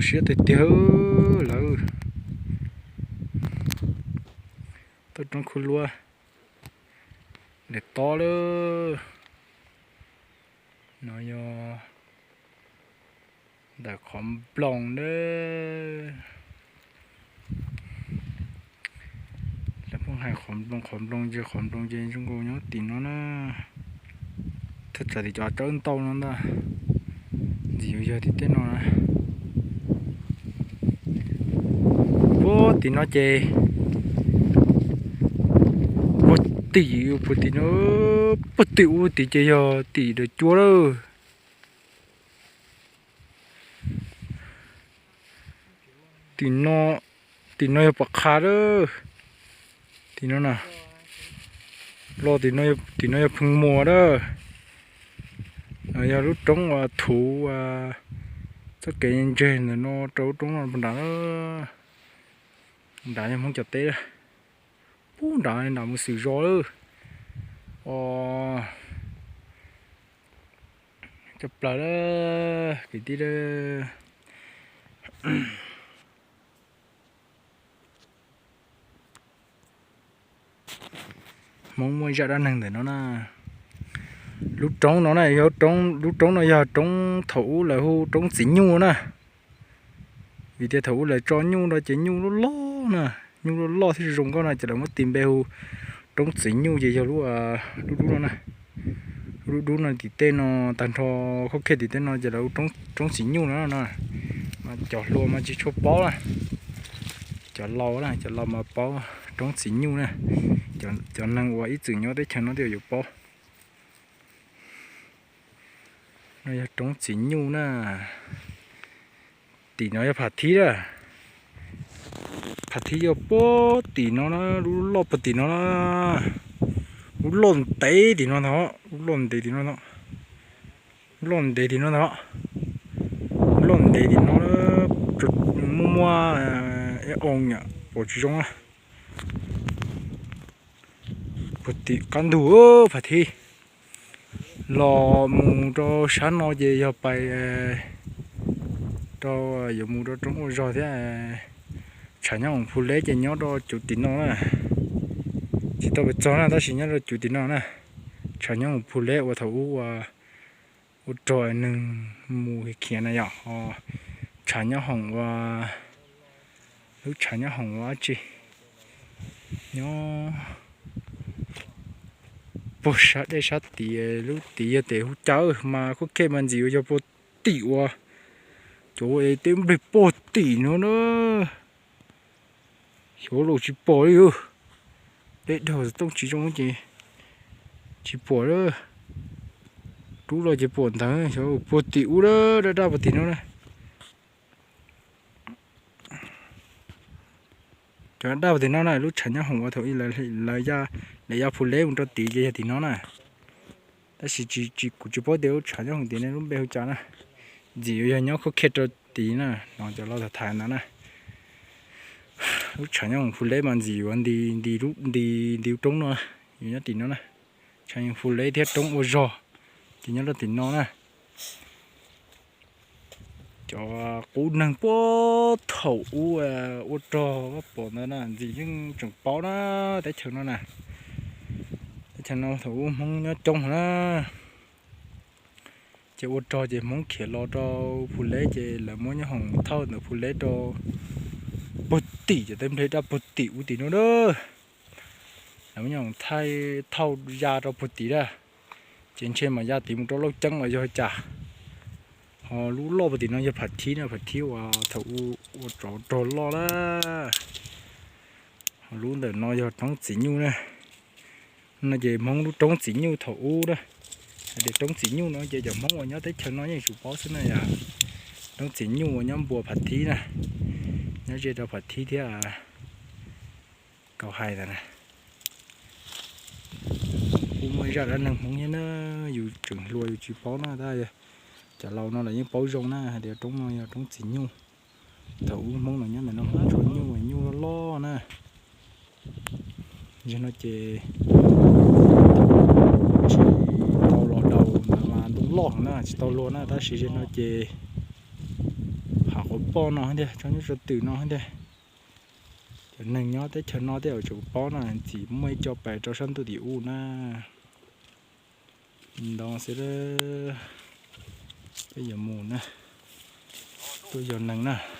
Siab tiag tiag lawm. Toj roob khub luab, daim tob lawm. No yog ntawm qhov nploos na. Lawv pheej hais qhov nploos, qhov nploos ces, qhov nploos ces zoo nkaus nyob tim no na. Thaj tsam tim cov tsawb ntau no ntag. Ntxim yuav yog tim tej no na. Puag tim no ces, puag tim, puag tim no, puag tim ub tim ces yog tim daim cuab lawm. Tim no, tim no yog pom qha lawm. Tim no na, los tim no, tim no yog Pheej Muas lawm. No yog lub roob uas thuv txoj kev ntseg ntawm no rau lub roob no puag nrad. Nrad yog Hmoob cov teb. Puag nrad, nrad mus xwm zos lawm. O, cov plaws lawm kwv tij lawm. Hmoob muaj ib zaj dab neeg ntawm no na. Lub roob no na, yog roob, lub roob no yog roob thaum ub lawv hu roob Txiv Nyuj na. Vim tias thaum ub lawv tso nyuj rau ces nyuj loj loj na, nyuj loj loj thiab zoo nkauj no ces lawv muab tis npe hu roob Txiv Nyuj ces yog lub, lub dub no na. Lub dub no tim tej no, tag nrho khub khej tim tej no ces lawv hu roob Txiv Nyuj no na. Mas cov hluas mas tsis tshua paub na. Cov laus na, cov laus mas paub roob Txiv Nyuj na. Cov neeg uas ib txwm nyob teb chaws no twb yuav paub. No yog roob Txiv Nyuj na. Tim no yog Pham Thib na. Pham Thib yog puag tim no na, lub loj puag tim no na. Lub loj ntev tim no ntag, lub loj ntev tim no ntag. Loj ntev tim no ntag. Loj ntev tim no, muaj muaj ib oo yom, pom tsis zoo na. Puag tim qab ntug Pham Thib. Los mus rau sab no ces yog pais rau, yuav mus rau roob ua zog thiab. Tshav nyob hoom Phu Leb ces nyob rau cuv tim no na. Tsis tau pes txog na tab sis nyob rau cuv tim no na. Tshav nyob hoom Phu Leb uas thaum ub ua rog neeg mus khiav na yom. Tshav nyob hoom ua, lub tshav nyob hoom ua dab tsi, nyob puag sab dej sab tid, lub tid yog tes hu cas mas khub khej mas ntxim ua yog puag tim ua, cov ua teb nplej puag tim no na. Xyov los tsis pom li. Dej daug xov tooj tsis zoo ces tsis pom lawm. Rub los ces pom ntawd, xyov puag tim ub lawm, daj daj puag tim no na. Cov daj puag tim no na, lub tshav nyob hoom ua thaum ub lawv ya, lawv ya Phu Leb mus rau tid ces yog tim no na. Tab sis kuv tsis paub tias lub tshav nyob hoom tim ne lub npe hu cas na. Ntxim yuav yog nyob khub khej rau tid na, no cov laus tham ntawd na. Lub tshav nyob hoom Phu Leb mas ntxim yuav nti, nti lub, nti, nti lub roob no, yuav nyob tim no na. Tshav nyob Phu Leb thiab roob ua zog ces nyob rau tim no na. Cov qub neeg puag thaum ub ua rog pom ntawd na ntxim yeej tseem paub na, teb chaws no na. Teb chaws no thaum ub Hmoob nyob coob na. Ces ua rog ces Hmoob khiav los rau Phu Leb ces lawv muab nyob hoom thauj ntawm Phu Leb rau puag tim, cov teb nplej daj puag tim ub tim no na. Lawv muab nyob hoom thaij thauj ya rau puag tim na. Ces ntshe mas ya tid mus rau Lauj Ceeb los yog cas. Ho lub loj puag tim no yog Pham Thib na, Pham Thib uas thaum ub ua tsov rog loj na. Ho lub ntawm no yog roob Txiv Nyuj na. No ces Hmoob lub roob Txiv Nyuj thaum ub na. Hais tias roob Txiv Nyuj no ces cov Hmoob uas nyob teb chaws no yeej tsuas paub xwb na yom. Roob Txiv Nyuj uas nyob npuab Pham Thib na, nyob ze rau Pham Thib thiab. Kau hais ntawd na, kuj muaj ib zaj dab neeg Hmoob thiab na, yus tseem hluas yus tsis paub na, tab cov laus no lawv yeej paub zoo na, hais tias roob no yog roob Txiv Nyuj. Thaum ub Hmoob los nyob ntawm no tshuav nyuj, nyuj loj loj na. Zaum no ces tsis tau los daus ntawd mas ntoo loj heev na, tsis tau luag na, tab sis zaum no ces hav quav poj no thiab, tsob nyob rau twm no thiab. Cov neeg nyob teb chaws no tej uas tseem paub no, txim muaj ib co pais rau sab ntuj tim ub na. Ntoo xwb, peb yuav mus na, tuaj yog neeg na.